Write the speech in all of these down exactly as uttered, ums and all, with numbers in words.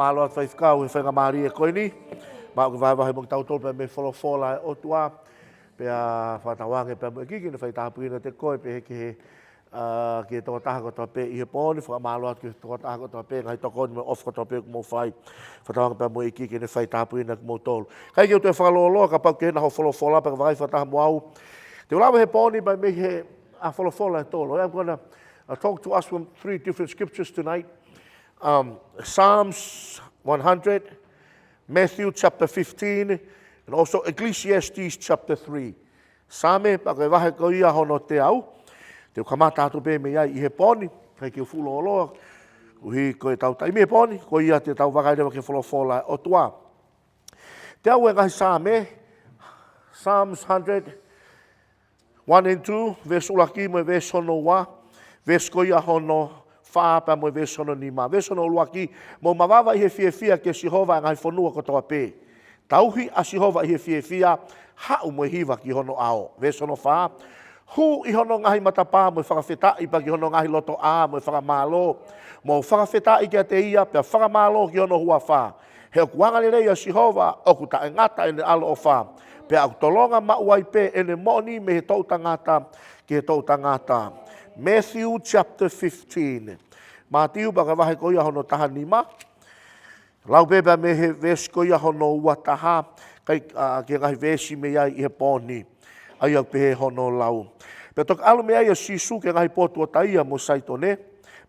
Mālō atu Faifekau he faingamālie ko eni. Mau ke vahevahe mo kitautolu pea mei he folofola ʻa e ʻOtua. Pea fakatauange pea mo e ʻEiki ke ne faitāpuekina ʻiate koe pea mo e, ā, ki he tokotaha kotoa pē ʻi he pō ni, fakamālō atu ki he tokotaha kotoa pē, ngaahi tokoni mo e ʻofa kotoa pē kuo mou fai. Fakatauange pea mo e ʻEiki ke ne faitāpuekina kimoutolu. Kae kehe, ʻoku ou fakalōloa kapau ʻoku ʻi ai ha folofola pea ke vakai fakataha mo au. Te u lave he pō ni pea mei he, ā, folofola ʻe tolu. I'm gonna, uh, talk to us from three different scriptures tonight. Um, Psalms one hundred, Matthew chapter fifteen, and also Ecclesiastes chapter three. Saame, pea ko e vahe ko ia hono teau. Te u kamata atu pē mei ai ʻi he pō ni, kae ke u fuʻu lōloa, koeʻuhi ko ʻetau taimi he pō ni, ko ia te tau vakai leva ki he folofola ʻa e ʻOtua. Teau ʻo e ngaahi Saame, Psalms hundred, one and two, veesi ʻuluaki mo e veesi hono ua, veesi ko ia hono fā pea mo e veesi hono nima. Veesi hono ʻuluaki: Mou mavava ʻi he fiefia kia Sihova, ʻa e ngaahi fonua kotoa pē. Tauhi ʻa Sihova ʻi he fiefia, haʻu mo e hiva ki hono ʻao. Veesi hono fā: Hū ʻi hono ngaahi matapā mo e fakafetaʻi, pea ki hono ngaahi lotoʻā mo e fakamālō. Mou fakafetaʻi kiate ia, pea fakamālō ki hono huafa. He ʻoku angalelei ʻa Sihova, ʻoku taʻengata ʻene ʻaloʻofa, pea ʻoku tolonga maʻu ai pē ʻene moʻoni mei he toʻutangata ki he toʻutangata. Matthew chapter fifteen. Mātiu pea ko e vahe ko ia hono taha nima. Lau pē pea mei he veesi ko ia hono ua taha, kae, ā, ki he ngaahi veesi mei ai ʻi he pō ni. ʻA ia ʻoku pehē hono lau: Pea toki ʻalu mei ai ʻa Sīsū ki he ngaahi potu ʻo Taia mo Saitone.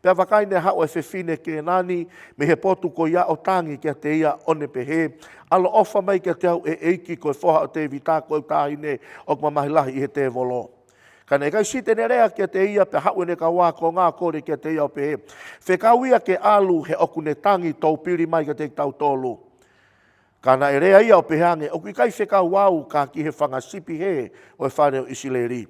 Pea vakai, naʻe haʻu ʻa e fefine Kēnani mei he potu ko ia ʻo tangi kiate ia, ʻo ne pehē, ʻAloʻofa mai kiate au, ʻe ʻEiki, ko e foha ʻo Tēvita, ko ʻeku taʻahine ʻoku mamahi lahi ʻi he tēvolo. Ka naʻe ʻikai siʻi te ne lea kiate ia, pea haʻu ʻene kau ākonga ʻo kole kiate ia ʻo pehē, Fekau ia ke ʻalu, he ʻoku ne tangi toupili mai kiate kitautolu. Ka naʻe lea ia ʻo pehē ange, ʻOku ʻikai fekau au, ka ki he fanga sipi hē ʻo e fale ʻo ʻIsileli.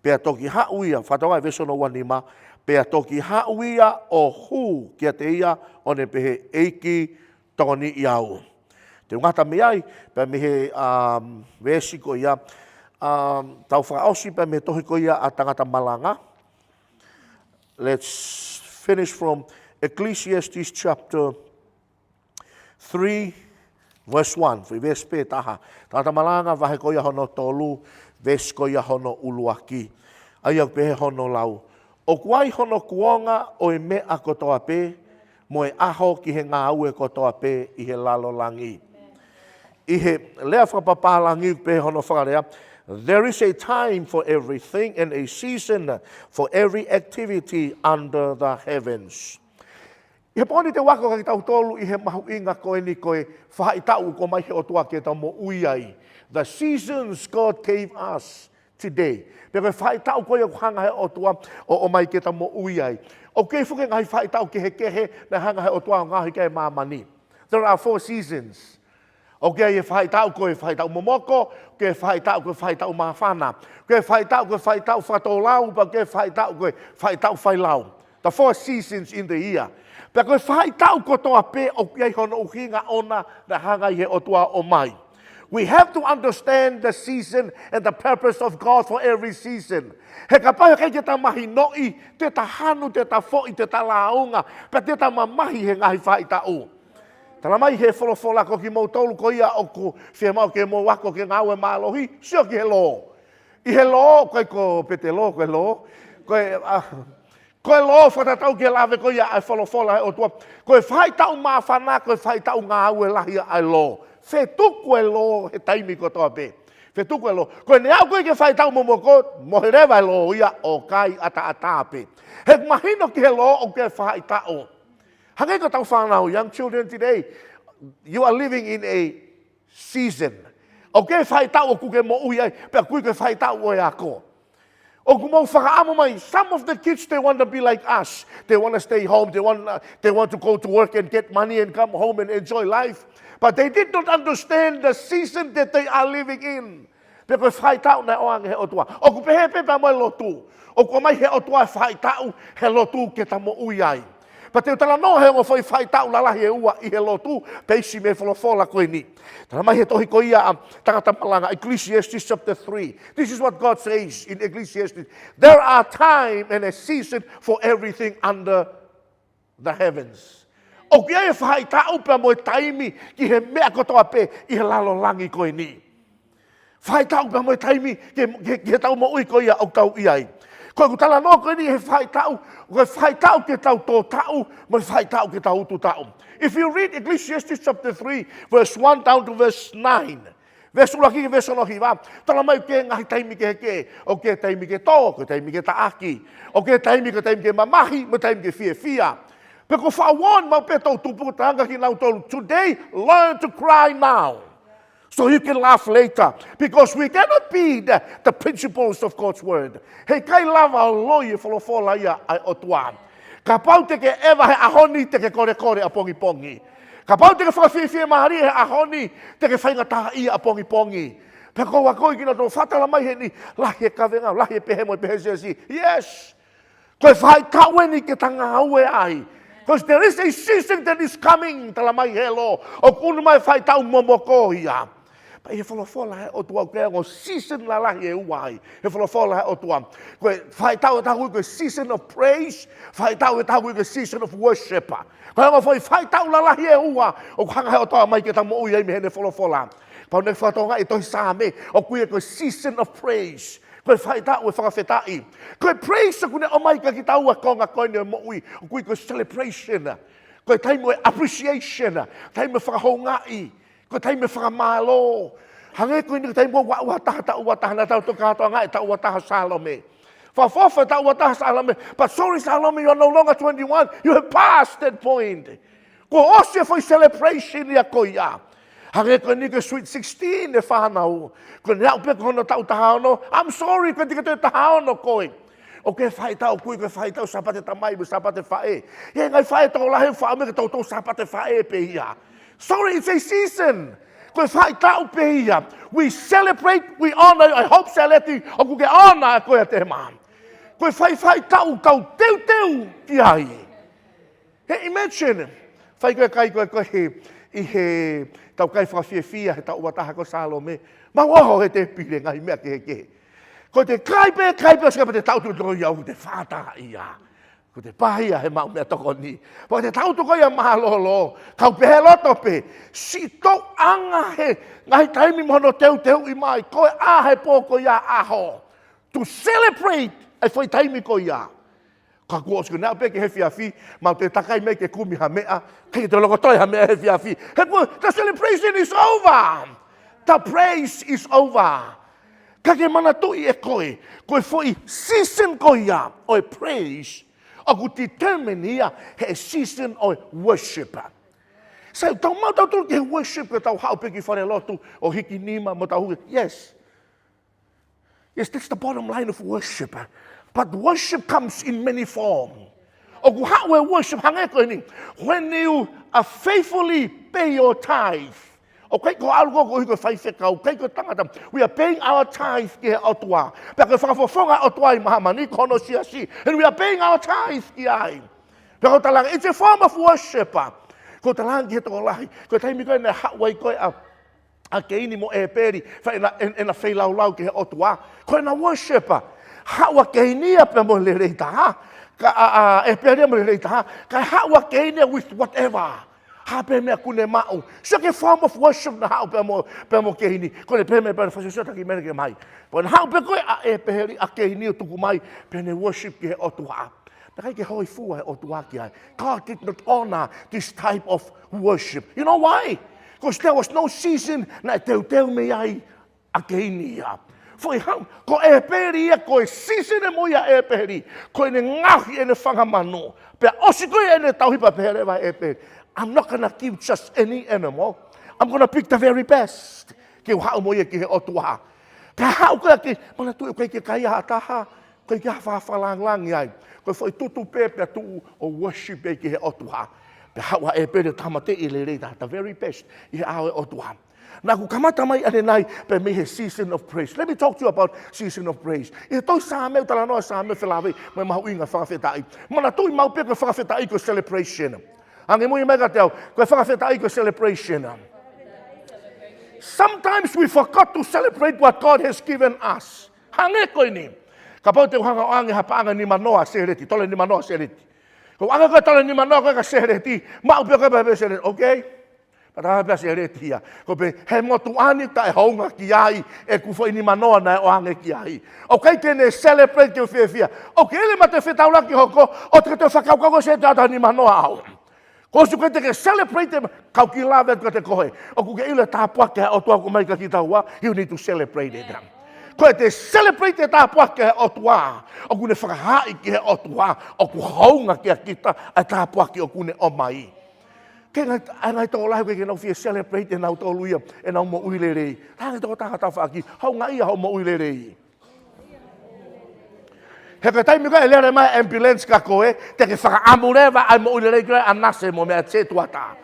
Pea toki haʻu ia, fakatokangaʻi veesi hono ua nima, pea toki haʻu ia ʻo hū kiate ia, ʻo ne pehē, ʻEiki, tokoniʻi au. Te u ngata mei ai, pea mei he, um, veesi ko ia, um, tau fakaʻosi pea mei he tohi ko ia ʻa Tangata Malanga. Let's finish from Ecclesiastes chapter three, verse one, foʻi veesi pē ʻe taha. Tangata Malanga vahe ko ia hono tolu, veesi ko ia hono ʻuluaki. ʻA ia ʻoku pehē hono lau: ʻOku ai hono kuonga ʻo e meʻa kotoa pē, mo e ʻaho ki he ngāue kotoa pē ʻi he lalo langi. ʻI he lea fakapapālangi ʻoku pehē hono fakalea, There is a time for everything and a season for every activity under the heavens. ʻI he pō ni te u ako kiate kitautolu ʻi he mahuʻinga ko eni ko e faʻahitaʻu kuo ʻomai he ʻOtua ke tau moʻui ai. The seasons God gave us today. Pea ko e faʻahitaʻu ko ia kuo hanga he ʻOtua ʻo ʻomai ke tau moʻui ai. ʻOku kei foki e ngaahi faʻahitaʻu kehekehe naʻe hanga he ʻOtua ʻo ngaohi ki ai e māmani. There are four seasons. ʻOku ʻi ai e faʻahitaʻu ko e faʻahitaʻu momoko, ʻoku ʻi ai e faʻahitaʻu ko e faʻahitaʻu māfana, ʻoku ʻi ai e faʻahitaʻu ko e faʻahitaʻu fakatōlau, pea ʻoku ʻi ai e faʻahitaʻu ko e faʻahitaʻu failau. The four seasons in the year. Pea ko e faʻahitaʻu kotoa pē ʻoku ʻi ai hono ʻuhinga ʻoʻona naʻe hanga ʻe he ʻOtua ʻo ʻomai. We have to understand the season and the purpose of God for every season. He kapau he ʻikai ke ta mahinoʻi, te ta hanu, te ta foʻi, te ta lāunga, pea te ta mamahi he ngaahi faʻahitaʻu. Talamai he folofola ko kimoutolu ko ia ʻoku fiemaʻu ke mou ako ke ngāue mālohi, sio ki he lō. ʻI he lō, ʻoku ʻikai ko Pete lō, ko e lō. Ko e, ā, ko e lō, fakatatau ki he lave ko ia ʻa e folofola ʻa e ʻOtua. Ko e faʻahitaʻu māfana, ko e faʻahitaʻu ngāue lahi ʻa e lō. Fetuku e lō he taimi kotoa pē. Fetuku e lō. Ko ʻene aʻu ko ē ki he faʻahitaʻu momoko, mohe leva e lō ia ʻo kai ʻataʻatā pē. He mahino ki he lō ʻoku ʻi ai e faʻahitaʻu. Hangē ko ʻetau fānau, young children today, you are living in a season. ʻOku ʻi ai e faʻahitaʻu ʻoku ke moʻui ai, pea ʻoku ʻikai ko e faʻahitaʻu ʻo e ako. ʻOku mou fakaʻamu mai, some of the kids, they want to be like us. They want to stay home, they want, uh, they want to go to work and get money and come home and enjoy life. But they did not understand the season that they are living in. Pea ko e faʻahitaʻu naʻe ʻoange he ʻOtua. ʻOku pehē pē pea mo e lotu. ʻOku ʻomai he ʻOtua e faʻahitaʻu he lotu ke ta moʻui ai. Pea te u talanoa he ongo foʻi faʻahitaʻu lalahi ʻe ua ʻi he lotu, peisi mei he folofola ko eni. Talamai he tohi ko ia ʻa Tangata Malanga, Ecclesiastes chapter three. This is what God says in Ecclesiastes. There are time and a season for everything under the heavens. ʻOku ʻi ai e faʻahitaʻu pea mo e taimi ki he meʻa kotoa pē ʻi he lalo langi ko eni. Faʻahitaʻu pea mo e taimi ki he, ki he, ki he taʻu moʻui ko ia ʻoku tau ʻi ai. Ko ʻeku talanoa ko eni he faʻahitaʻu, ko e faʻahitaʻu ki he taʻu tō taʻu, mo e faʻahitaʻu ki he taʻu utu taʻu. If you read Ecclesiastes chapter three, verse one down to verse nine, veesi ʻuluaki ki he veesi hono hiva, talamai ʻoku ʻi ai e ngaahi taimi kehekehe, ʻoku ʻi ai e taimi ke tō, ko e taimi ke taʻaki, ʻoku ʻi ai e taimi, ko e taimi ke mamahi, mo e taimi ke fiefia. Pea ʻoku ou faʻa warn maʻu pē toʻutupu, tangata kinautolu. Today, learn to cry now, so you can laugh later, because we cannot beat the, the principles of God's word. He ʻikai lava ʻo loi e folofola ia ʻa e ʻOtua. Kapau te ke ʻeva he ʻaho ni, te ke kolekole ʻapongipongi. Kapau te ke fakafiefia mālie he ʻaho ni, te ke faingataʻaʻia ʻapongipongi. Pea ʻoku ou akoʻi kinautolu, fakatalamai heni, lahi e kavenga, lahi e pehē mo e pehē siasi. Yes. Ko e faʻahitaʻu eni ke ta ngāue ai. Because there is a season that is coming, talamai he lō, ʻoku ʻunu mai e faʻahitaʻu momoko ia. Pea ʻi he folofola ʻa e ʻOtua ʻoku ʻi ai e ongo season lalahi ʻe ua ai he folofola ʻa e ʻOtua. Ko e faʻahitaʻu ʻe taha ʻoku ui ko e season of praise, faʻahitaʻu ʻe taha ʻoku ui ko e season of worship. Ko e ongo foʻi faʻahitaʻu lalahi ʻe ua ʻoku hanga he ʻOtua mai ke ta moʻui ai mei heʻene folofola. Pea ʻoku ne fakatokangaʻi e tohi Saame, ʻoku ui ia ko e season of praise. Ko e faʻahitaʻu e fakafetaʻi. Ko e praise ʻoku ne ʻomai kia kitaua he konga ko eni ʻo e moʻui, ʻoku ui ko e celebration. Ko e taimi ʻo e appreciation, taimi ʻo e fakahoungaʻi, ko e taimi ʻo e fakamālō. Hangē ko eni ko e taimi ʻoku ua taha, taʻu ua taha, naʻa tau toki kātoangaʻi e taʻu ua taha ʻo Sālome. Fakaʻofoʻofa e taʻu ua taha ʻo Sālome, but sorry Sālome, you are no longer twenty-one, you have passed that point. Kuo ʻosi e foʻi celebration ia ko ia. Hangē ko eni ko e Sweet Sixteen e fānau. Ko ʻene aʻu pē ki hono taʻu taha ono, I'm sorry, ko e tiketo taha ono koe. ʻOku ke faʻahitaʻu, ʻoku ui ko e faʻahitaʻu Sāpate Tamai mo e Sāpate Faʻē. ʻI he ngaahi faʻē tokolahi ʻoku faʻa ʻomai ke toutou Sāpate Faʻē pē ia. Sorry, it's a season. Ko e faʻahitaʻu pē ia. We celebrate, we honor, I hope Saleti, ʻoku ke honor koe ʻa Tema. Ko e faʻahi-, faʻahitaʻu kau teuteu ki ai. He imagine, fai ko e kai ko e ko e he, ʻi he tau kai fakafiefia he taʻu ua taha ko Sālome. Mau ʻoho he tēpile ngaahi meʻa kehekehe. Ko e te kai pē, kai pē, ʻosi ka pē te tau tuʻu toko ia ʻoku te fata ia. ʻOku te pā ia he maʻu meʻatokoni. Pea ko e te tau toko ia mālōlō. Kau pehē loto pē. Siʻi tauʻanga he ngaahi taimi mo hono teuteuʻi mai. Ko e ʻā he pō ko ia ʻaho. To celebrate e foʻi taimi ko ia. Ka kuo ʻosi ko ʻene aʻu pē ki he efiafi, mau te takai mai ke kumi ha meʻa, ʻikai ke te loko toe ha meʻa he efiafi. He kuo, the celebration is over. The praise is over. Ka ke manatuʻi ʻe koe, ko e foʻi season ko ia ʻo e praise, ʻoku determine ia he season ʻo e worship. So, tau mau tau tolu ki he worship, ke tau haʻu pē ki fale lotu ʻo hiki nima mo tau hū, yes. Yes, that's the bottom line of worship. But worship comes in many form. ʻOku haʻu e worship hangē ko eni. When you are faithfully pay your tithe. ʻOku ʻikai ko e ʻalu koe ko e faifekau, ʻikai ko e tangata. We are paying our tithe ki he ʻOtua. Pea ko e fakafofonga ʻOtua ʻi māmani ko hono siasi. And we are paying our tithe ki ai. Pea ko e talaange, it's a form of worship. Ko e talaange ki he tokolahi. Ko e taimi ko ē naʻe haʻu ai ko ē ʻa ʻa Keini mo ʻĒpeli, fai ʻena, ʻena, ʻena feilaulau ki he ʻOtua. Ko ʻena worship ē. Haʻu ʻa Keini ia pea mo e lelei taha. Ka ʻa, ʻa ʻĒpeli ia mo e lelei taha. Kae haʻu ʻa Keini ia with whatever. Ha pē meʻa ʻoku ne maʻu. So ko e form of worship naʻe haʻu pea mo, pea mo Keini. Ko ʻene pehē mai pea ne fasiosio taki mene ke mai. Pea naʻe haʻu pē ko ē ʻa ʻĒpeli, ʻa Keini ʻo tuku mai. Pea ne worship ki he ʻOtua. Naʻe ʻikai ke hōifua e ʻOtua ki ai. God did not honor this type of worship. You know why? Because there was no season naʻe teuteu mei ai ʻa Keini ia. Foʻi hau, ko ʻĒpeli ia, ko e season e moʻui ʻa ʻĒpeli, ko ʻene ngaohi ʻene fanga manu. Pea ʻosi ko ē ʻene tauhi pea pehē leva ʻa ʻĒpeli, I'm not gonna give just any animal. I'm gonna pick the very best. Ke u haʻu mo ia ki he ʻOtua. Pea haʻu ko ē ʻa Keini, manatuʻi ʻoku ʻikai ke kai ha taha, ʻikai ke ha fakalāngilangi ai. Ko e foʻi tutu pē pea tuʻu ʻo worship ai ki he ʻOtua. Pea haʻu ʻa ʻĒpeli ʻo tāmateʻi e lelei taha, the very best, ʻi he ʻao ʻo e ʻOtua. Naʻa ku kamata mai ʻanenai pē mei he season of praise. Let me talk to you about season of praise. ʻI he tohi Saame, talanoa Saame felāveʻi mo e mahuʻinga fakafetaʻi. Manatuʻi maʻu pē ko e fakafetaʻi ko e celebration. Hangē mo ia mai kiate au, ko e fakafetaʻi ko e celebration. Sometimes we forgot to celebrate what God has given us. Hangē ko eni. Kapau te u hanga ʻo ʻoange ha paʻanga nimanoa seleti, tole nimanoa seleti. Ko e ʻoange ko ē e tala nimanoa ko ē kia Seleti, maʻu pē ko ē pea pehē ʻe Seleti, okay? Pea tā pē ʻa Seleti ia. Ko e pehē, he motuʻa ni taʻehounga ki ai ʻeku foʻi nimanoa naʻe ʻoange ki ai. ʻOku ʻikai ke ne celebrate ke fiefia. ʻOku ʻikai ke ne mate fetaulaki hoko, ʻo te ke toe fakakaukau ko ē Seleti ʻa e nimanoa ʻaʻau. Ko e ʻosi ko ē te ke celebrate, kau kiʻi lave atu kiate koe. ʻOku ke ʻilo e tāpuaki ʻa e ʻOtua ʻoku ʻomai kiate kitaua, you need to celebrate it. Ko e te celebrate e tāpuaki ʻa e ʻOtua, ʻoku ne fakahaaʻi ki he ʻOtua ʻoku hounga kiate kita ʻa e tāpuaki ʻoku ne ʻomai. Ke ngaahi, ʻa e ngaahi tokolahi ʻoku ʻikai ke nau fie celebrate ʻe nautolu ia ʻenau moʻui lelei. Tangi toko taha tafaʻaki, houngaʻia hoʻo moʻui lelei. He ko e taimi ko ē ʻe lele mai e ambulance kia koe, te ke fakaʻamu leva ʻa e moʻui lelei ko ē ʻa Nase mo e meʻa te tuata.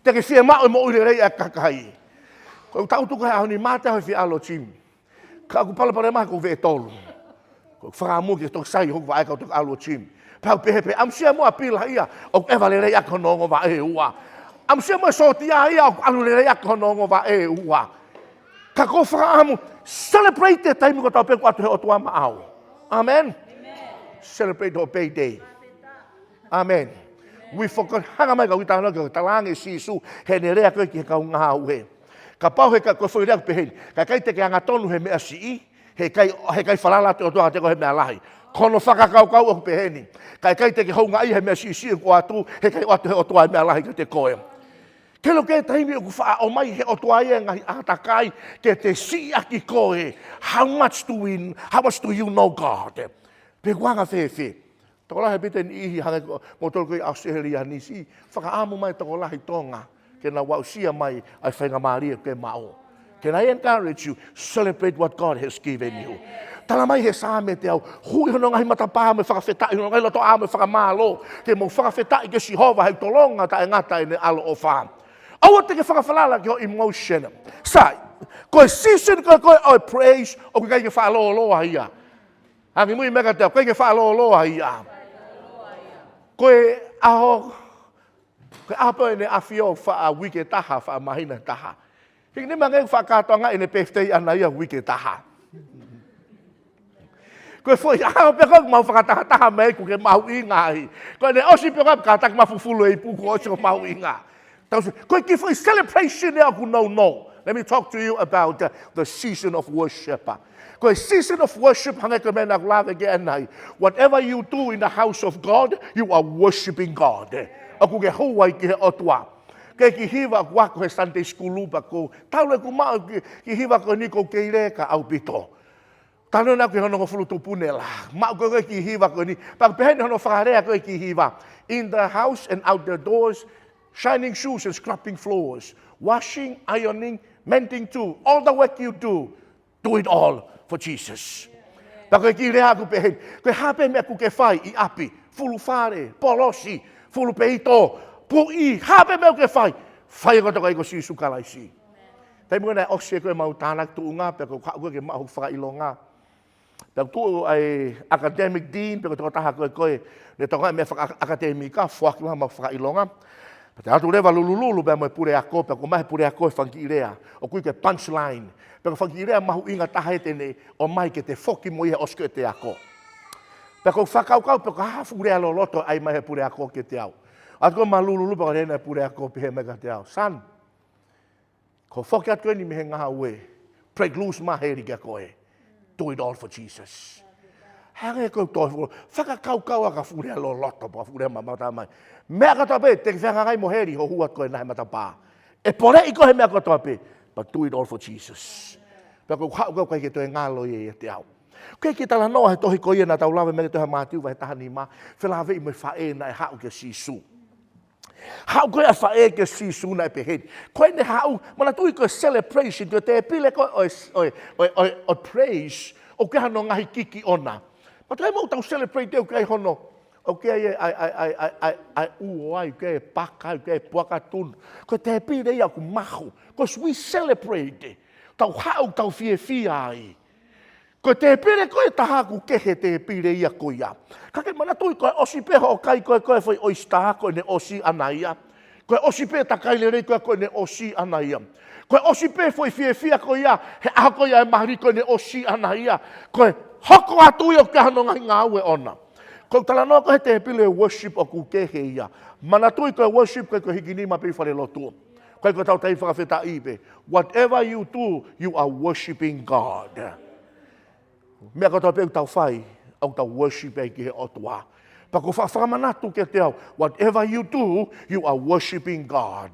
Te ke fiemaʻu e moʻui lelei ʻa e kakai. Ko e taʻu tuku he ʻaho ni mate au he fie ʻalu ʻo gym. Ka ʻoku palopalema ko e veʻe tolu. Ko e fakaʻamu ke toki sai hoku vaʻe kau toki ʻalu ʻo gym. Pea u pehē pē, ʻamusia muʻa ʻa Pila ia, ʻoku ʻeva lelei ʻaki hono ongo vaʻe ʻe ua. ʻAmusia muʻa ʻa Sōtia ia, ʻoku ʻalu lelei ʻaki hono ongo vaʻe ʻe ua. Ka ko e fakaʻamu, celebrate e taimi kotoa pē ʻoku ʻoatu he ʻOtua maʻau. Amen. Celebrate your payday. Amen. We forgot, hanga mai kau ki he talanoa ko ē talaange ʻe Sīsū, heʻene lea ko ē ki he kau ngāue. Kapau he ka, ko e foʻi lea ʻoku pehē ni, ka ʻikai te ke angatonu he meʻa siʻi, he ʻikai, he ʻikai falala atu e ʻOtua kiate koe he meʻa lahi. Ko hono fakakaukau ʻoku pehē ni, ka ʻikai te ke houngaʻia he meʻa siʻisiʻi ʻoku ʻoatu, he ʻikai ʻoatu he ʻOtua e meʻa lahi kiate koe. Ke ʻilo ko e taimi ʻoku faʻa ʻomai he ʻOtua ia e ngaahi ʻātakai ke te siʻi ʻaki koe. How much do we, how much do you know God? Pe ʻoku anga fēfē? Tokolahi ʻaupito e niʻihi hangē ko moutolu ko ē ʻi ʻAositelēlia ni, siʻi fakaʻamu mai tokolahi Tonga ke nau aʻusia mai ʻa e faingamālie ʻoku ke maʻu. Can I encourage you? Celebrate what God has given you. Tala mai he Saame teau, huʻi hono ngaahi matapā mo e fakafetaʻi, hono ngaahi lotoʻā mo e fakamālō, ke mou fakafetaʻi kia Sihova he tolonga taʻengata ʻene ʻaloʻofa. ʻOua te ke fakafalala ki hoʻo emotion. Sai, ko e season ko ē ko ē ʻo e praise, ʻoku ʻikai ke fakalōloa ia. Angimui mai kiate au, ʻikai ke fakalōloa ia. Ko e ʻaho, ko e ʻaho pē ʻo ʻEne ʻAfio faʻa uike ʻe taha, faʻa māhina ʻe taha. Hiki nima ange ʻeku faʻa kātoanga ʻene birthday ʻaʻana ia uike ʻe taha. Ko e foʻi ʻaho pē ko ē ʻoku mau fakatahataha mai ʻoku ke mahuʻinga ai. Ko ʻene ʻosi pē ko ē kātaki mafufulu e ipu kuo ʻosi ʻo mahuʻinga. Tau se, ko e kiʻi foʻi celebration ia ʻoku nounou. Let me talk to you about the, the season of worship. Ko e season of worship, hangē ko e meʻa naʻa ku lave ki ai ʻanenai. Whatever you do in the house of God, you are worshiping God. ʻOku ke hū ai ki he ʻOtua. Ko e kiʻi hiva ʻoku ako he Sunday school pea ko e talu ʻeku maʻu e kiʻi, kiʻi hiva ko eni ʻoku ou kei leka ʻaupito. Talanoa ki hono hongofulu tupu ne la. Maʻu ko ē e kiʻi hiva ko eni. Pea ʻoku pehē ni hono fakalea ko ē e kiʻi hiva. In the house and out the doors, shining shoes and scrubbing floors, washing, ironing, mending too, all the work you do, do it all for Jesus. Pea ko e kiʻi lea ʻoku pehē ni, ko e hā pē meʻa ʻoku ke fai ʻi ʻapi, fulu fale, polosi, fulu peito, puʻi, hā pē meʻa ʻoku ke fai, fai kotoa ko ē ko Sīsū Kalaisi. Taimi ko ē naʻe ʻosi ʻe ko ē ʻemau tānaki tuʻunga, pea ko e haʻu ko ē ke maʻu hoku fakaʻilonga. Pea tuʻu ai academic dean, pe ko e tokotaha ko ē ko ē ne tokangaʻi e meʻa fakaʻakatēmika, foaki mai homau fakaʻilonga. Pea te u ʻalu leva ʻo lulululu pea mo e puleako, pea ʻoku ʻomai he puleako e fanga kiʻi lea ʻoku ui ko e punchline. Pea ko e fanga kiʻi lea mahuʻinga taha ia te ne ʻomai ke te foki mo ia he ʻosi ko ē ʻete ako. Pea ʻoku ou fakakaukau pe ko e hā ha fuʻu lea loloto ʻe ʻai mai he puleako kiate au. ʻAlu ko ē ʻo ma lulululu pea ko e lea ʻa e puleako pehē mai kiate au. Son, ko hoʻo foki atu ko eni mei he ngāue, break loose mai heli kia koe. Do it all for Jesus. Hangē ko e toe fuʻu, fakakaukau ʻa e fuʻu lea loloto, pe ko e fuʻu lea mamata mai. Meʻa kotoa pē, te ke fehangahangai mo heli hoʻo hū atu ko ena he matapā. ʻE poleʻi koe he meʻa kotoa pē, but do it all for Jesus. Pea ʻoku ou haʻu ko ē ʻoku ʻikai ke toe ngalo ia ʻiate au. Ko e kiʻi talanoa he tohi ko ia naʻa tau lave mai ki ai he tohi ʻa Mātiu vahe taha nima, felāveʻi mo e faʻē naʻe haʻu kia Sīsū. Haʻu ko ē ʻa e faʻē kia Sīsū naʻe pehē ni. Ko ʻene haʻu, manatuʻi ko e celebration, ko e tēpile ko ē ʻo e, ʻo e, ʻo e, ʻo e, ʻo e praise, ʻoku ʻi ai hano ngaahi kiki ʻona. Manatuʻi ʻoku tau celebrate ʻoku ʻi ai hono, ʻoku ʻi ai e, ʻa e, ʻa e, ʻa e ʻuo ai, ʻoku ʻi ai e paka ai, ʻoku ʻi ai e puaka tunu. Ko e tēpile ia ʻoku mahu. Ko e we celebrate. Tau haʻu, tau fiefia ai. Ko e tēpile ko ē ʻe taha ʻoku kehe e tēpile ia ko ia. Ka ke manatuʻi ko e ʻosi pē hoʻo kai ko ē ko ē foʻi ʻoisitā ko ʻene ʻosi ʻana ia. Ko e ʻosi pē takai lelei ko ē ko ʻene ʻosi ʻana ia. Ko e ʻosi pē foʻi fiefia ko ia he ʻaho ko ia ʻe mali ko ʻene ʻosi ʻana ia. Ko e hoko atu ia ʻoku ʻi ai hano ngaahi ngāue ʻona. Ko e talanoa ko e he tēpile worship ʻoku kehe ia. Manatuʻi ko e worship ʻikai ko e hiki nima pē ʻi fale lotu. ʻIkai ko e tau tai fakafetaʻi pē. Whatever you do, you are worshiping God. Meʻa kotoa pē ʻoku tau fai, ʻoku tau worship ai ki he ʻOtua. Pea ʻoku ou fakamanatu kiate au, whatever you do, you are worshiping God.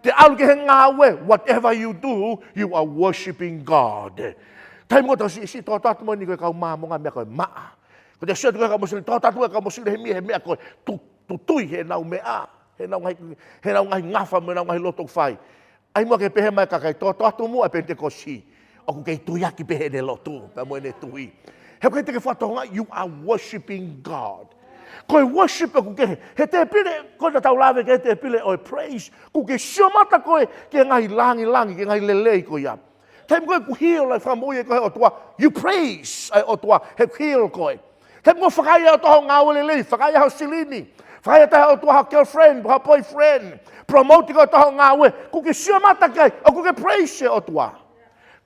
Te ʻalu ki he ngāue, whatever you do, you are worshiping God. Taimi ʻoku tau siʻi, siʻi tōtōatu mo eni ko e kau Māmonga meʻa ko e maʻa. Ko te sio atu ko e kau Mōsilemi, tōtōatu ko e kau Mōsilemi he meʻa ko e tu-, tutui heʻenau meʻa, heʻenau ngaahi, heʻenau ngaahi ngafa mo ʻenau ngaahi lotu ʻoku fai. ʻAi muʻa ke pehē mai kakai tōtōatu muʻa ʻa e Penitekosi. ʻOku kei tuiaki pē heʻene lotu, pea mo ʻene tui. He ʻoku ʻikai te ke fakatokangaʻi, you are worshiping God. Ko e worship ʻoku kehe, he tēpile, ko ʻetau lave ki he tēpile ʻo e praise, ʻoku ke sio mata koe ki he ngaahi langilangi, ki he ngaahi lelei ko ia. Taimi ko ē ʻoku heal ai, fakamoʻui ai koe ʻe he ʻOtua, you praise ʻa e ʻOtua, he ʻoku heal koe. Taimi ko ē ʻoku fakaʻai ʻe he ʻOtua hoʻo ngāue lelei, fakaʻai hoʻo silini, fakaʻai ʻe he ʻOtua hoʻo girlfriend, hoʻo boyfriend, promote koe ʻe he ʻOtua hoʻo ngāue, ʻoku ke sio mata ki ai, ʻoku ke praise e ʻOtua.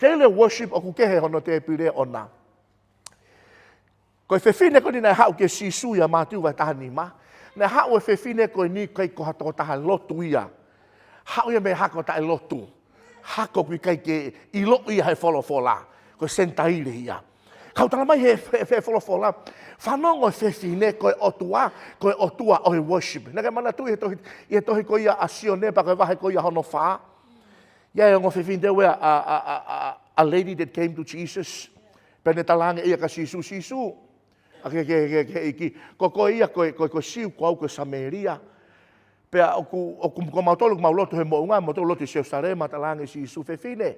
Ko e worship ʻoku kehe hono tēpile ʻona. Ko e fefine ko eni naʻe haʻu kia Sīsū ʻia Mātiu vahe taha nima. Naʻe haʻu e fefine ko eni ʻikai ko ha tokotaha lotu ia. Haʻu ia mei he hako taʻelotu. Hako ʻoku ʻikai ke ʻiloʻi ia ʻe he folofola. Ko e Senitaile ia. Ka ʻoku tala mai he, he, he folofola. Fanongo e fefine ko e ʻOtua, ko e ʻOtua ʻo e worship. Naʻa ke manatuʻi he tohi, ʻi he tohi ko ia ʻa Sione pea ko e vahe ko ia hono fā. ʻI ai e ongo fefine te ue a, a, a, a, a lady that came to Jesus. Pea ne talaange ia kia Sīsū, Sīsū. ʻA ke, ke, ke, ke ʻEiki. Ko koe ia, ko e, ko e, ko e Siu, ko au ko e Samēlia. Pea ʻoku, ʻoku, ko mautolu, ʻoku mau lotu he moʻunga, mautolu lotu ʻi Selusalema, talaange Sīsū fefine.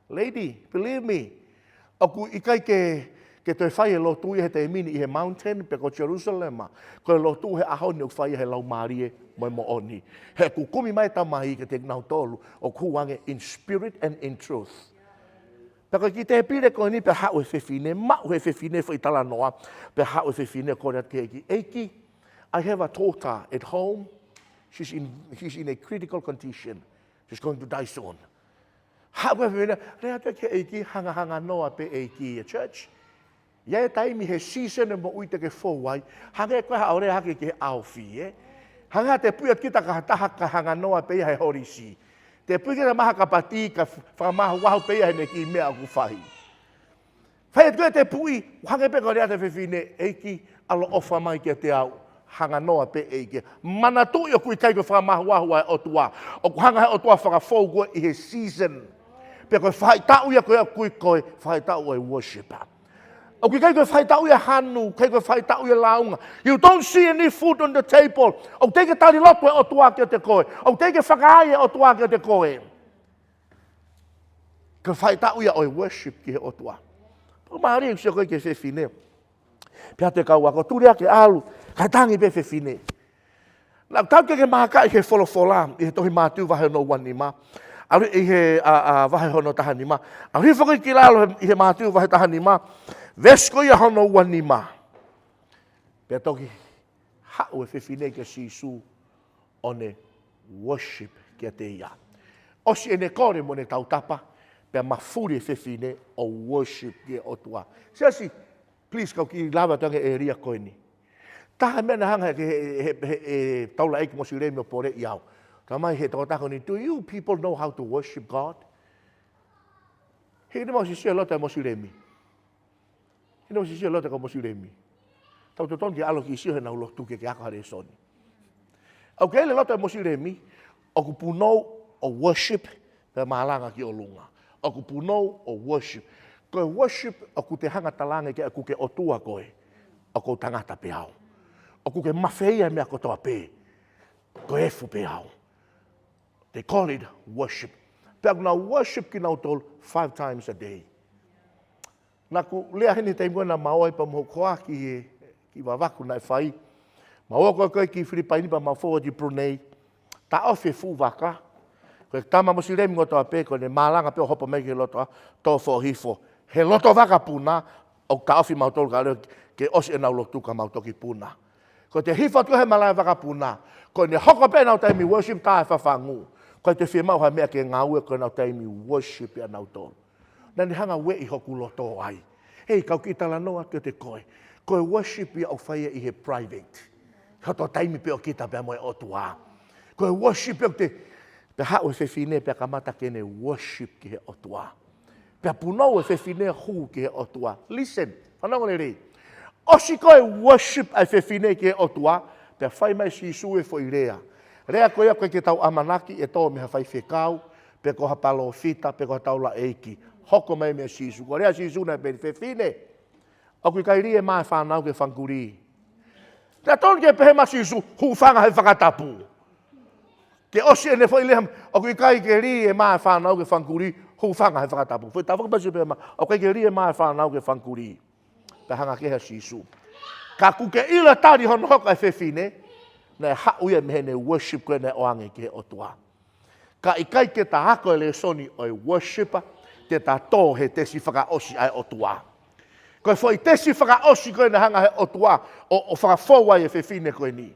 Lady, believe me. ʻOku ʻikai ke, ke toe fai e lotu ia he taimi ni ʻi he mountain, pe ko Jerusalem. Ko e lotu he ʻaho ni ʻoku fai ia he laumālie mo e moʻoni. He ʻoku kumi mai e Tamai kiate kinautolu, ʻoku hū ange in spirit and in truth. Pea ko e kiʻi tēpile ko eni pea haʻu e fefine, maʻu he fefine foʻi talanoa, pea haʻu e fefine kole atu ki he ʻEiki, ʻEiki, I have a daughter at home, she's in, she's in a critical condition, she's going to die soon. Haʻu e fefine, lea atu ki he ʻEiki, hangahanganoa pē ʻEiki ʻa e church. ʻI ai e taimi he season e moʻui te ke fou ai, hangē ko e haʻo lea hake ki he ʻaofi, ē? Hangē ha tepui atu kita ki ha taha ka hanganoa pē ia he holisi. Tepui kita maha ka pati ka fakamahuahu pē ia he meʻa ki he meʻa ʻoku fai. Fai atu ko e tepui, hangē pē ko e lea atu e fefine, ʻEiki, ʻaloʻofa mai kiate au, hanganoa pē ʻEiki. Manatuʻi ʻoku ʻikai ko e fakamahuahu ʻa e ʻOtua. ʻOku hanga he ʻOtua fakafou koe ʻi he season. Pea ko e faʻahitaʻu ia ko e ʻoku ʻikai ko e faʻahitaʻu ʻo e worship. ʻOku ʻikai ko e faʻahitaʻu ia hanu, ʻikai ko e faʻahitaʻu ia lāunga. You don't see any food on the table. ʻOku teʻeki ke tali lotu e ʻOtua kiate koe. ʻOku teʻeki ke fakaai e ʻOtua kiate koe. Ko e faʻahitaʻu ia ʻo e worship ki he ʻOtua. Pea mālie ʻeku sio ko ē ki he fefine. Pea te kau ako tuli ake ʻalu, kae tangi pē fefine. Naʻa tau ke ke mākaʻi he folofola, ʻi he tohi Mātiu vahe hono ua nima. ʻAlu ʻi he, a, a, vahe hono taha nima. ʻAlu hifo ko ē ki lalo he, ʻi he Mātiu vahe taha nima. Veesi ko ia hono ua nima. Pea toki haʻu e fefine kia Sīsū ʻo ne worship kiate ia. ʻOsi ʻene kole mo ʻene tautapa, pea mafuli e fefine ʻo worship ki he ʻOtua. Siasi, please, kau kiʻi lava atu ange e area ko eni. Taha meʻa naʻe hanga he, he, he, he, he taulaʻeiki Mosilemi ʻo poleʻi au. Tala mai he tokotaha ko eni, "Do you people know how to worship God?" He ne mau sisio loto e Mosilemi. He ne mau sisio loto e kau Mosilemi. Tau totonu ke ʻalu ki sio heʻenau lotu ke ke ako ha lēsoni. ʻOku ke ʻilo loto e Mosilemi, ʻoku punou ʻo worship, pea malanga ki ʻolunga. ʻOku punou ʻo worship. Ko e worship ʻoku te hanga talaange ke ʻoku ke ʻOtua koe. ʻOku ou tangata pē au. ʻOku ke mafeia e meʻa kotoa pē. Ko e efu pē au. They call it worship. Pea ʻoku nau worship kinautolu five times a day. Naʻa ku lea heni taimi ko ē naʻa mau ō ai pea mo hoku hoa ki he, ki Vavaku naʻe fai. Mau ō ko ē ko ē ki Filipaini pea mau fou atu ʻi Brunei. Taʻofi e fuʻu vaka. Ko e tama Mosilemi kotoa pē, ko ʻene malanga pē ʻo hopo mai ki loto, tō foʻi hifo. He loto vaka puna, ʻoku taʻofi mautolu ka leo ke ʻosi ʻenau lotu ka mau toki puna. Ko ʻete hifo atu he malaʻe vaka puna. Ko ʻene hoko pē ʻenau taimi worship tā e fafangu. Ko ʻete fiemaʻu ha meʻa ke ngāue ko ʻenau taimi worship ia nautolu. Naʻa ne hanga ueʻi hoku loto ai. Hei, kau kiʻi talanoa atu kiate koe. Ko e worship ia ʻoku fai ia ʻi he private. Hoto taimi pē ʻo kita pea mo e ʻOtua. Ko e worship ia ʻoku te, pea haʻu e fefine pea kamata ke ne worship ki he ʻOtua. Pea punou e fefine hū ki he ʻOtua. Listen, fanongo lelei. ʻOsi ko e worship ʻa e fefine ki he ʻOtua, pea fai mai Sīsū e foʻi lea. Lea ko ia ʻoku ʻikai ke tau ʻamanaki ʻe tō mei ha faifekau, pe ko ha palōfita, pe ko ha taulaʻeiki. Hoko mai meia Sīsū. Ko e lea ʻa Sīsū naʻe pehē, fefine, ʻoku ʻikai lī e mā e fānau ki he fanga kulī. Naʻe tonu ke pehē mai Sīsū, hūfanga he fakatapu. Ke ʻosi ʻene foʻi lea, ʻoku ʻikai ke lī e mā e fānau ki he fanga kulī, hūfanga he fakatapu. Foʻi tafaʻaki pasi pē ma, ʻoku ʻikai ke lī e mā e fānau ki he fanga kulī. Pea hanga kehe ʻa Sīsū. Ka ʻoku ke ʻilo e tali hono hoko ʻa e fefine, naʻe haʻu ia mei heʻene worship ko ē naʻe ʻoange ki he ʻOtua. Ka ʻikai ke ta ako e lēsoni ʻo e worship, te ta tō he tesi fakaʻosi ʻa e ʻOtua. Ko e foʻi tesi fakaʻosi ko ē naʻe hanga he ʻOtua ʻo, ʻo fakafou ai e fefine ko eni.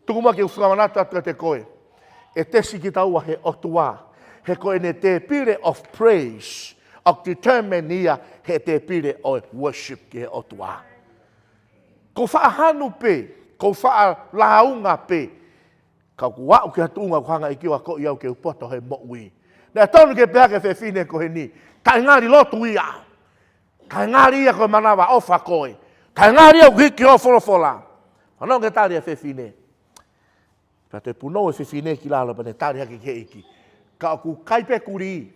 Tuku muʻa ke u fakamanatu atu kiate koe. ʻE tesi kitaua he ʻOtua. He ko ʻene tēpile of praise, ʻoku determine ia he tēpile ʻo e worship ki he ʻOtua. Ko e faʻa hanu pē, ko e faʻa lāunga pē, ka ʻoku aʻu ki ha tuʻunga ʻoku hanga ʻe he ʻEiki ʻo akoʻi au ke u poto he moʻui. Naʻe tonu ke pehē ki he fefine ko eni, taʻe ngali lotu ia. Taʻe ngali ia ko e manavaʻofa ko ē. Taʻe ngali ia ʻoku hiki hoʻo folofola. Fanongo ki he tali ʻa e fefine. Pea toe punou e fefine ki lalo pea ne tali hake ki he ʻEiki. Ka ʻoku ʻikai pē kulī.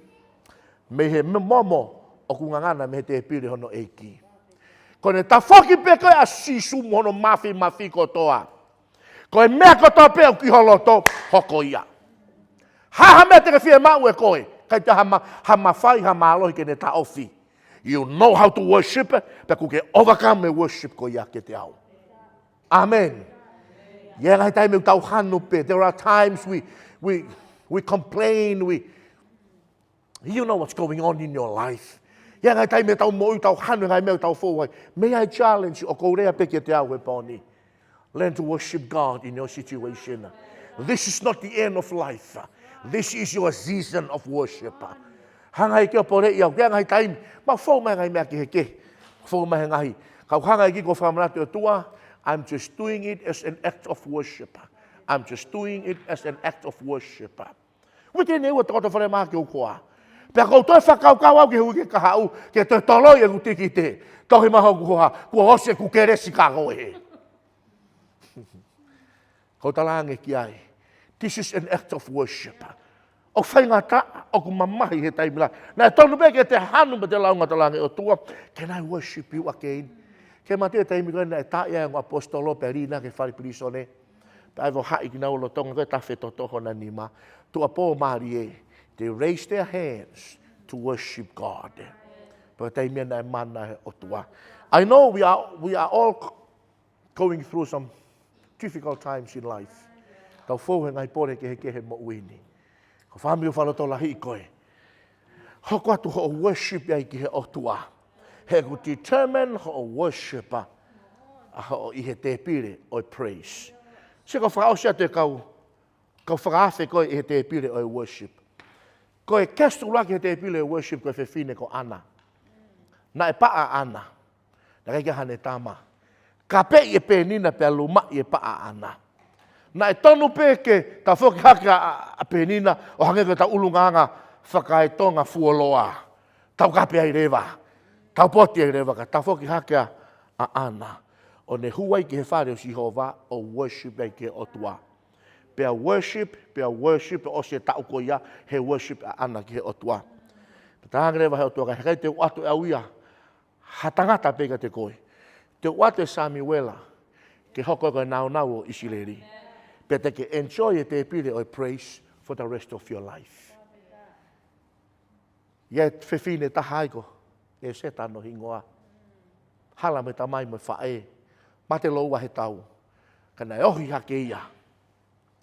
Mei he me-, momo ʻoku ngangana mei he tēpile hono ʻEiki. Ko ʻene tafoki pē ko ē ʻa Sīsū mo hono mafimafi kotoa. Ko e meʻa kotoa pē ʻoku ʻi ho loto, hoko ia. Ha, ha meʻa te ke fiemaʻu ʻe koe, ʻikai toe ha ma-, ha mafai, ha mālohi ke ne taʻofi. You know how to worship, pea ʻoku ke overcome e worship ko ia kiate au. Amen. ʻI he ngaahi taimi ʻoku tau hanu pē. There are times we, we, we complain, we, you know what's going on in your life. ʻI he ngaahi taimi ʻoku tau moʻui, tau hanu, ngaahi meʻa ʻoku tau fou ai. May I challenge you, ʻoku ou lea pē kiate au he pō ni. Learn to worship God in your situation. This is not the end of life. This is your season of worship. Hanga ʻe he ʻEiki ʻo poleʻi au, ʻi he ngaahi taimi, mau fou mai he ngaahi meʻa kehekehe. Fou mai he ngaahi. Ka u hanga ʻe he ʻEiki ʻo fakamanatu, ʻOtua, I'm just doing it as an act of worship. I'm just doing it as an act of worship. Uite ne ua tokoto fale mā ke u koa. Pea ʻoku ou toe fakakaukau au ki he uike kahaʻu, ke toe toloi ʻeku tikite. Tohi mai hoku hoa, kuo ʻosi ʻeku kelesi ka ko e. ʻOku ou talaange ki ai. This is an act of worship. ʻOku faingataʻa, ʻoku mamahi he taimi lahi. Naʻe tonu pē ke te hanu pea te lāunga, talaange, ʻOtua, can I worship you again? Ke mate taimi ko ē naʻe taaʻi ai e ongo ʻaposetolo pea lī naʻa ke fale pilīsone. Pea ʻai ʻo haʻi kinaua lolotonga ko e tafe totoho hona nima. Tuʻuapō mālie. They raise their hands to worship God. Pea taimi naʻe mana he ʻOtua. I know we are, we are all going through some difficult times in life. Tau fou he ngaahi pole kehekehe moʻui ni. Ko e fāmili ʻoku fakalotolahiʻi koe. Hoko atu hoʻo worship ai ki he ʻOtua. He ʻoku determine hoʻo worship ʻa, ʻa hoʻo ʻi he tēpile ʻo e praise. Sio, ko e fakaʻosi atu e kau, kau fakaafe ko ē ʻi he tēpile ʻo e worship. Ko e guest ʻuluaki he tēpile ʻo e worship ko e fefine ko ʻAna. Naʻe paʻa ʻa ʻAna. Naʻe ʻikai ke ʻi ai haʻane tama. Kapeʻi ʻe Penina pea lumaʻi e paʻa ʻa ʻAna. Naʻe tonu pē ke tafoki hake ʻa, ʻa, ʻa Penina ʻo hangē ko ʻetau ʻulungaanga fakaeTonga fuoloa. Tau kape ai leva. Tau poti ai leva ka tafoki hake ʻa, ʻa ʻAna. ʻO ne hū ai ki he fale ʻo Sihova ʻo worship ai ki he ʻOtua. Pea worship, pea worship, ʻosi e taʻu ko ia he worship ʻa ʻAna ki he ʻOtua. Pea talaange leva he ʻOtua, ka heʻikai te u ʻoatu ʻe au ia ha tangata pē kiate koe. Te u ʻoatu ʻe Samiuela ke hoko ko e nāunau ʻo ʻIsileli. Pea te ke enjoy e tēpile ʻo e praise for the rest of your life. ʻI ai e fefine taha ai ko ʻEseta hono hingoa. Hala mo e tamai mo e faʻē. Mate lōua he tau. Ka naʻe ohi hake ia.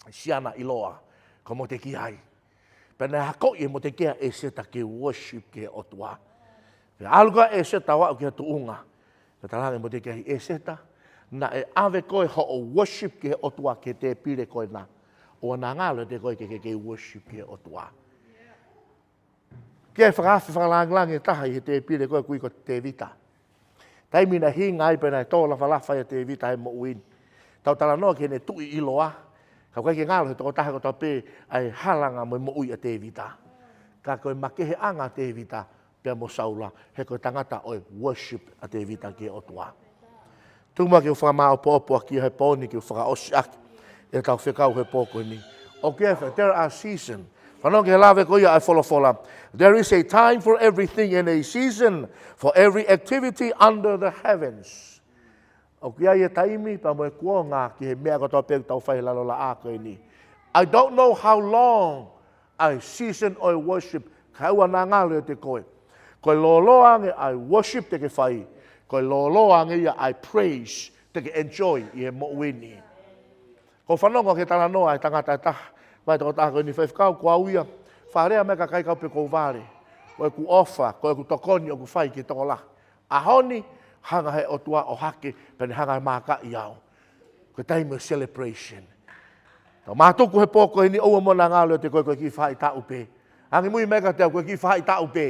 Siana ʻiloa, ko Motekiai. Pea naʻe akoʻi ʻe Motekiai ʻa ʻEseta ke worship ki he ʻOtua. Pea ʻalu ko ē ʻa ʻEseta ʻo aʻu ki ha tuʻunga. Pea talaange ʻe Motekiai, ʻEseta, naʻe ʻave koe hoʻo worship ki he ʻOtua ki he tēpile ko ena. ʻOua naʻa ngalo ʻiate koe ke, ke, ke worship ki he ʻOtua. Ko e fakaafe fakalāngilangi ʻe taha ʻi he tēpile ko ē ʻoku ui ko Tēvita. Taimi naʻe hinga ai pea naʻe tō lafalafa ai ʻa Tēvita he moʻui ni. Tau talanoa ki heʻene tuʻi ʻiloa. Ka ʻoku ʻikai ke ngalo he tokotaha kotoa pē ʻa e halanga mo e moʻui ʻa Tēvita. Ka ko e makeheʻanga ʻa Tēvita pea mo Saula, he ko e tangata ʻo e worship ʻa Tēvita ki he ʻOtua. Tuku muʻa ke u fakamāʻopoʻopo ʻaki ia he pō ni ke u fakaʻosi ʻaki ʻetau fekau he pō ko eni. ʻOku ʻi ai e, there are season. Fanongo ki he lave ko ia ʻa e folofola. There is a time for everything and a season for every activity under the heavens. ʻOku ʻi ai e taimi pea mo e kuonga ki he meʻa kotoa pē ʻoku tau fai he lalo laʻā ko eni. I don't know how long ʻa e season ʻo e worship, ka ʻoua naʻa ngalo ʻiate koe. Ko e lōloa ange ʻa e worship te ke fai, ko e lōloa ange ia ʻa e praise te ke enjoy ʻi he moʻui ni. Ko e fanongo ki he talanoa ʻa e tangata ʻe taha, mai tokotaha ko eni, faifekau, ko au ia, fakalea mai e kakai, kau pē ʻoku ou vale. Ko ʻeku ʻofa, ko ʻeku tokoni ʻoku fai ki he tokolahi. ʻAho ni, hanga he ʻOtua ʻo hake, pea ne hanga ʻo maakaʻi au. Ko e taimi ʻo e celebration. Tau mātuku he pō ko eni, ʻoua muʻa naʻa ngalo ʻiate koe, ko e kiʻi faʻahitaʻu pē. Angimui mai kiate au, ko e kiʻi faʻahitaʻu pē.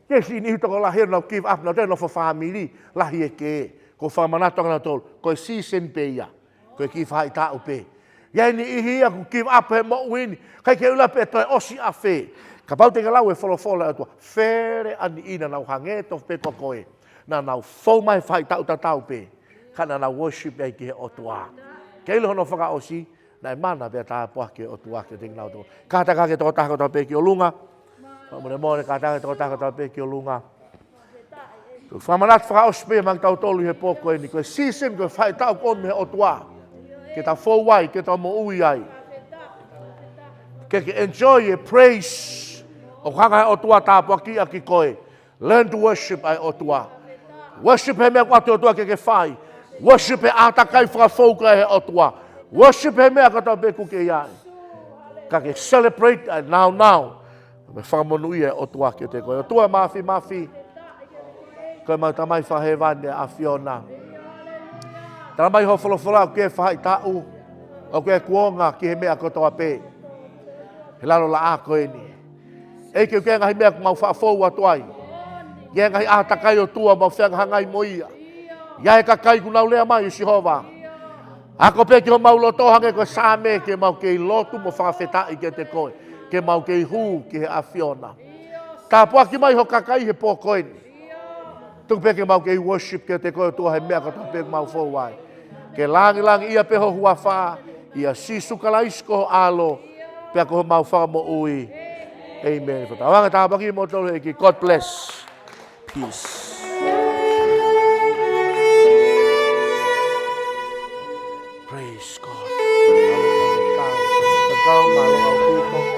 Ke si ni tokolahi ʻoku nau give up, nau toe nofo family, lahi e kē. Ko e fakamanatu ʻa kinautolu, ko e season pē ia. Ko e kiʻi faʻahitaʻu pē. ʻI ai e niʻihi ia ʻoku give up he moʻui ni, ʻikai ke ʻilo pe ʻe toe ʻosi ʻafē. Kapau te ke lau e folofola ʻa e ʻOtua, fele ʻa e niʻihi naʻa nau hangē tofu pē ko koe. Naʻa nau fou mai faʻahitaʻu tatau pē. Ka naʻa nau worship ai ki he ʻOtua. Ke ʻilo hono fakaʻosi, naʻe mana pea tāpuaki e ʻOtua kiate kinautolu. Kātaki hake tokotaha kotoa pē ki ʻolunga. Fakamolemole, kātaki hake tokotaha kotoa pē ki ʻolunga. Ko e fakamanatu fakaʻosi pē maʻa kitautolu ʻi he pō ko eni, ko e season, ko e faʻahitaʻu ko eni mei he ʻOtua. Ke ta fou ai, ke ta moʻui ai. Ke ke enjoy e praise. ʻOku hanga he ʻOtua tāpuakiʻi ʻaki koe. Learn to worship ʻa e ʻOtua. Worship he meʻa ʻoku ʻoatu ʻe he ʻOtua ke ke fai. Worship he ʻātakai fakafou ko ia he ʻOtua. Worship he meʻa kotoa pē ʻoku ke ʻi ai. Ka ke celebrate ʻa e nāunau. Mo e fakamonūʻia ʻa e ʻOtua kiate koe. ʻOtua Māfimafi. Ko ʻemau Tamai Fakahēvani ʻa e ʻAfiona. Tala mai hoʻo folofola ʻoku ʻi ai e faʻahitaʻu. ʻOku ʻi ai e kuonga ki he meʻa kotoa pē. He lalo laʻā ko eni. ʻEiki, ʻoku ʻi ai e ngaahi meʻa ʻoku mau faʻa fou atu ai. ʻI ai e ngaahi ʻātakai ʻOtua mau fehangahangai mo ia. ʻI ai e kakai ʻoku nau lea mai ʻe Sihova. Ako pē ki homau loto hangē ko e Saame ke mau kei lotu mo fakafetaʻi kiate koe. Ke mau kei hū ki he ʻAfiona. Tāpuaki mai ho kakai he pō ko eni. Tuku pē ke mau kei worship kiate koe ʻOtua he meʻa kotoa pē ʻoku mau fou ai. Ke langilangiʻia pē ho huafa, ʻia Sīsū Kalaisi ko ho ʻAlo, pea ko homau Fakamoʻui. ʻĒmeni. Fakatauange tāpuaki kimoutolu ʻe he ʻEiki. God bless. Peace. Praise God. Kau, kau, kau, kau, kau, kau, kau, kau, kau, kau, kau,